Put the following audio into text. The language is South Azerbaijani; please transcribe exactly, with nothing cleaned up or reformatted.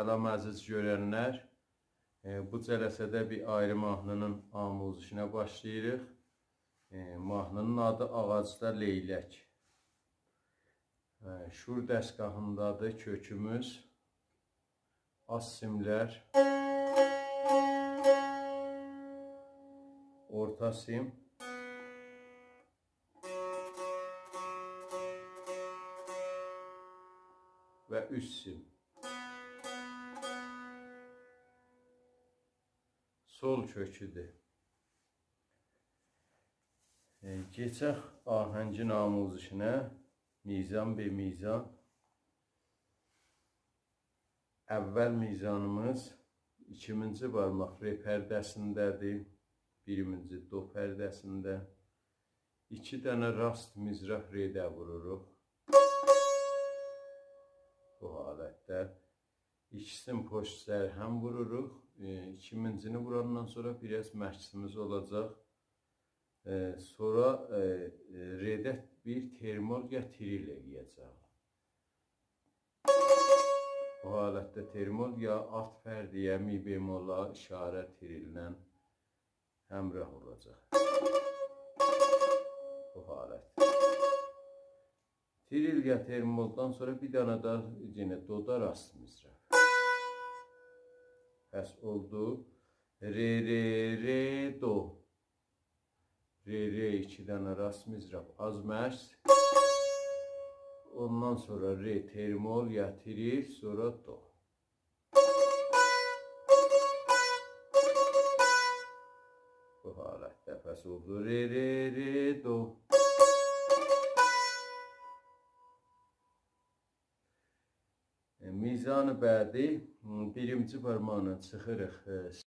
سلام عزیز گؤرنلر. ائ، بو جلسه‌ده بیر آیری ماهنی‌نین آموزشینه باشلاییریق. ائ، ماهنی‌نین آدی آغاجدا لیلک. ائ، شور دستگاهیندادیر کؤکوموز. آلت سیملر، اورتا سیم و اوست سیم. سول کؤکودور. ائ، کئچک آهنگین آموزشینه، میزان به میزان. اول میزانیمیز ایکیمینجی بارماق ر پرده‌سینده‌دیر، بیرینجی دو پرده‌سینده. ایکی دنه راست مضراب رده ووروروق. بو حالتده. ایکیسینی پشت سر هم ووروروق. ائ، ایکیمینجینی ووراندان سونرا بیر آز مکثیمیز اولاجاق. ائ، سونرا، ائ، ائ، رده بیر ترمول یا تریل ائله‌یه‌جه‌ییک. بو حالتده ترمول یا آلت پرده‌یه، می بمولا اشاره تریل‌له همراه اولاجاق. بو حالت. تریل یا ترمولدان سونرا بیر دنه ده یئنه دودا راست مضراب. پس اولدو ر، ر، ر، دو. ر، ر، ایکی دنه راست مضراب، آز مکث. اوندان سونرا ر، ترمول یا تریل، سونرا دو. بو حالتده پس اولدو ر، ر، ر، دو. ائ، میزان بعدی، م، بیرینجی بارماقلا چیخیریق، ائ،